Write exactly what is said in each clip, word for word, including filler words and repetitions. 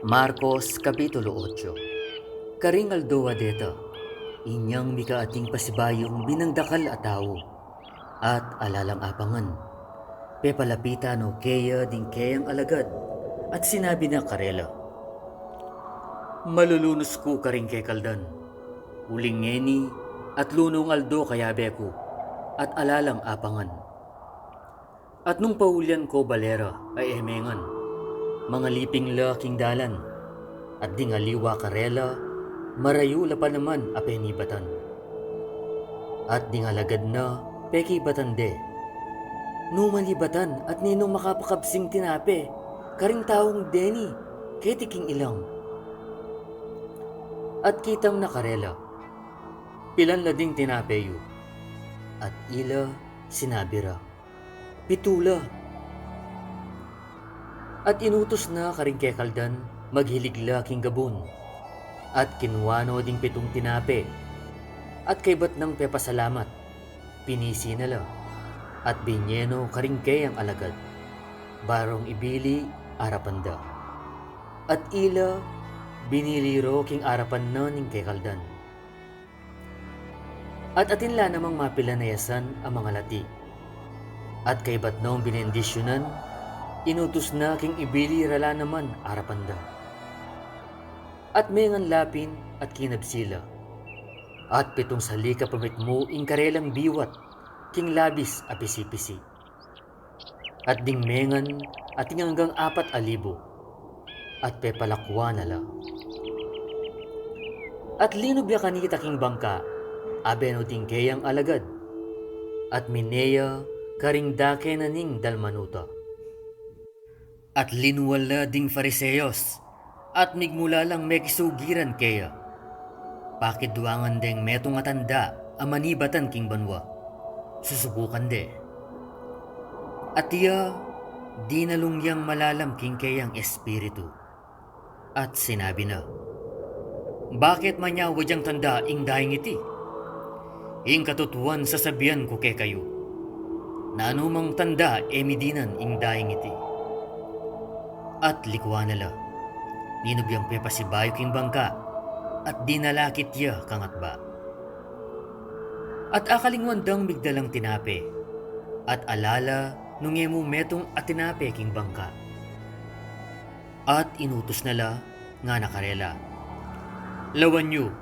Marcos Kapitulo otso. Karing aldo a deta, inyang mikaating pasibayung binangdakal a tau, at alalang apangan, pepalapitan no keya ding keyang alagad, at sinabi na karela, "Malulunus ku karing kekaldan, uling ngeni atlu nung aldo kayabe ku, at alalang apangan." At nung paulian ko balera a e mengan, mangaliping la king dalan, at ding aliwa karela, marayu la pa naman a penibatan. At ding alagad na pekibatan de, "Nu man ibatan at ninung makapakabsing tinape karing taung deni keti king ilang?" At kitang na karela, "Pilan la ding tinape yu?" At ila sinabi ra, "Pitu la." At inutus na karing kekaldan maghilig la king gabun, at kinua no ding pitung tinape, at kaybat nang pepasalamat, pinisi na la, at binye no karing keyang alagad, barong ibili arapan da. At ila binili ro king arapan na ning kekaldan. At atin la namang mapilan a yasan a mangalati. At kaybat nong binendisyunan, inutus na king ibili ra la naman arapan da. At mengan la pin at kinabsi la. At pitung salikap a mitmu ing karelang biwat king labis a pisi-pisi. At ding mengan atin anggang apat a libu, at pepalakwan na la. At linub ya kanita king bangka, abe no ding keyang alagad, at mine ya karing dake na ning dalmanuta. At linual la ding Fariseos, at migmula lang mekisugiran keya. Pakidwangan deng metung a tanda a manibatan king banua, susubukan de. At iya dinalung yang malalam king keyang espiritu, at sinabi na, "Bakit manyawa dyang tanda ing daing iti? Ing katutuan sasabian ku kekayu, nanumang tanda e midinan ing daing iti." At likuan na la, linub yang pepasibayu king bangka, at dinalakit ya kangatba. At akalingwan dang migdalang tinape, at ala la nung e mu metung a tinape king bangka. At inutus na la, ngana karela, "Lawan yu,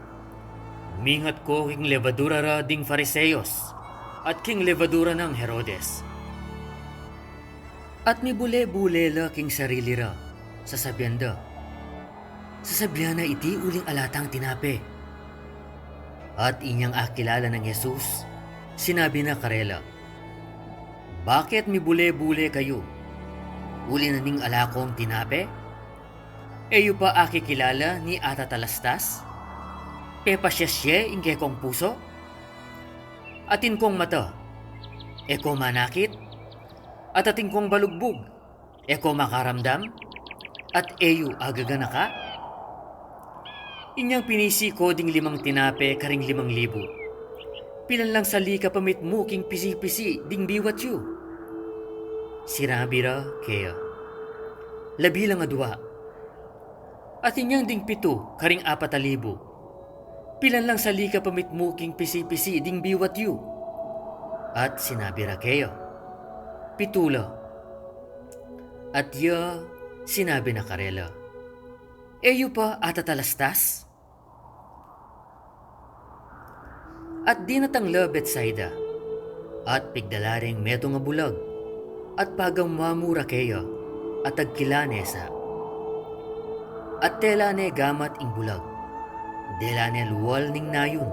mingat ko king levadura ra ding Fariseos, at king levadura nang Herodes." At mibule-bule la king sarili ra, sasabian da, "Sasabian na iti uling ala tang tinape." At inyang akilala nang Jesus, sinabi na karela, "Bakit mibule-bule kayu? Uli na ning ala kong tinape? E yu pa akikilala ning atatalastas? Pepasiasye ing kekong pusu? Atin kong mata, e ko manakit? At atin kong balugbug, e ko makaramdam? At e yu agaganaka? Inyang pinisi ko ding limang tinape karing limang libu, pilan lang salikap a mitmu king pisi-pisi ding biwat yu?" Sinabi ra keya, "Labi lang adua." At inyang ding pitu karing apat a libu, "Pilan lang salikap a mitmu king pisi-pisi ding biwat yu?" At sinabi ra keya, "Pitu la." At iya sinabi na karela, "E yu pa atatalastas?" At dinatang la Betsaida, at pigdala reng metung a bulag, at pagamu-amu ra keya, at agkila ne sa. At tela ne gamat ing bulag, dela ne lual ning nayun,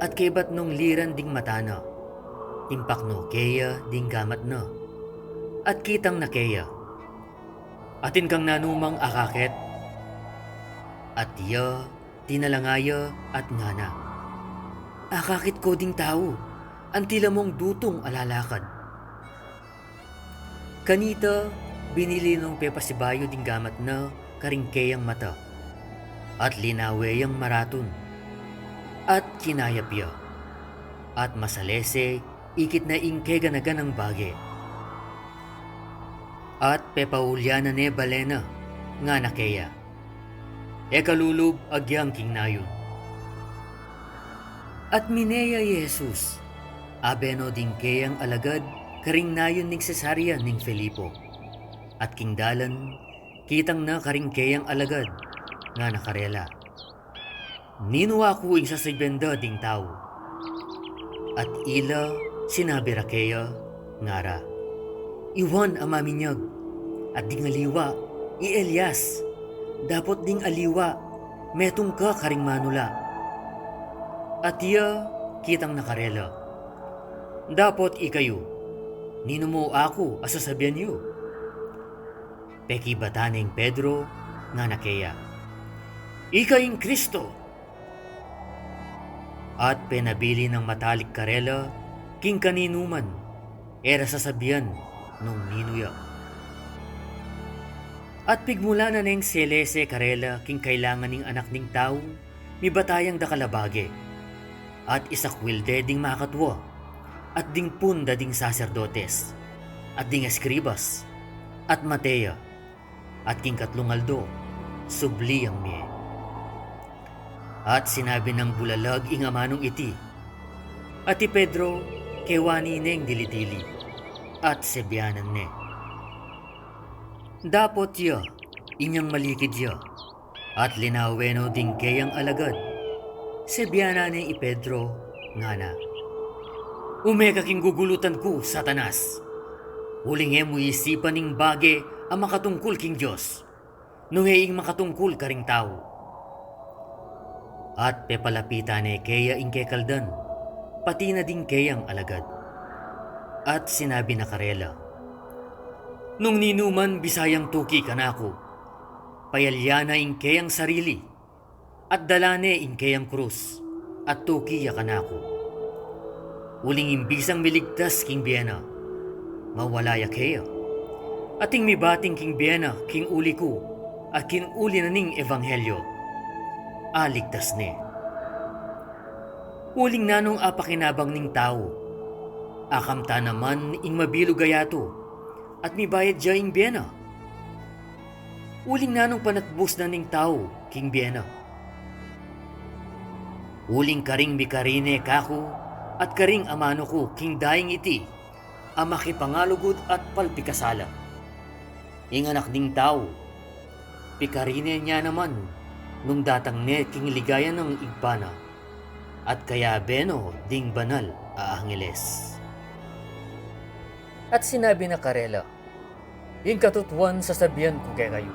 at kaybat nong liran ding mata na, timpak no keya ding gamat na, at kitang na keya. "Atin kang nanumang akakit?" At iya tinalanga ya at ngana, "Akakit ko ding tau, anti la mung dutung a lalakad." Kanita, binili nong pepasibayu ding gamat na karing keyang mata, at linawe yang maratun, at kinayap ya, at masalese ikit na ing keganaganang bage. At pepaulyan na ne bale na, ngana keya, e ka lulub agyang king nayun. At mine ya i Jesus, abe no ding keyang alagad karing nayun ning Cesarea ning Felipo. At king dalan, kitang na karing keyang alagad, ngana karela, ninu aku ing sasabian da ding tau? At ila sinabi ra keya, ngara, i Juan a Maminyag, at ding aliwa, i Elias, dapot ding aliwa, metung ka karing manula. At iya kitang na karela, dapot ikayu, ninu mu aku a sasabian yu? Pekibatan neng Pedro, ngana keya, ika ing Kristo. At penabilin nang matalik karela king kaninuman, e ra sasabian nung ninu ya. At pigmulan na neng selese karela king kailangan ning Anak ning Tau, mibata yang dakal a bage. At isakwil de ding makatua, at ding pun da ding saserdotes, at ding eskribas, at mate ya, at king katlung aldo, subli yang mie. At sinabi nang bulalag ing amanung iti, at i Pedro, kewani neng dili-dili, at sebianan ne. Dapot ya, inyang malikid ya, at linawe no ding keyang alagad, sebianan ne i Pedro, ngana, ume ka king gugulutan ku, Satanas! Uling e mu isipan ing bage a makatungkul king Dios, nung e ing makatungkul karing tau. At pepalapitan ne keya ing kekaldan, pati na ding keyang alagad. At sinabi na karela, nung ninu man bisayang tuki kanaku, payalya na ing keyang sarili, at dala ne ing keyang krus, at tuki ya kanaku. Uling ing bisang miligtas king bie na, mawala ya keya. At ing mibating king bie na king uli ku, at king uli na ning ebanghelyo, aligtas ne. Uling nanung apakinabang ning tau, akamtan na man ing mabilug a yatu, at mibayad ya ing bie na. Uling nanung panatbus na ning tau king bie na? Uling karing mikarine kaku, at karing amanu ku king daing iti, a makipangalugud at palpikasala. Ing Anak ning Tau, pikarine ne naman, nung datang ne king ligaya nang Ibpa na, at kayabe no ding banal a angeles. At sinabi na karela, ing katutuan sasabian ku kekayu,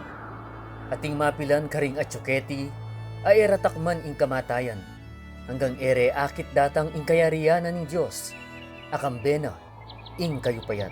ating mapilan karing atsu keti, a e ra takman ing kamatayan, anggang e re akit datang ing kayarian na ning Dios, a kambe na ing kayupayan.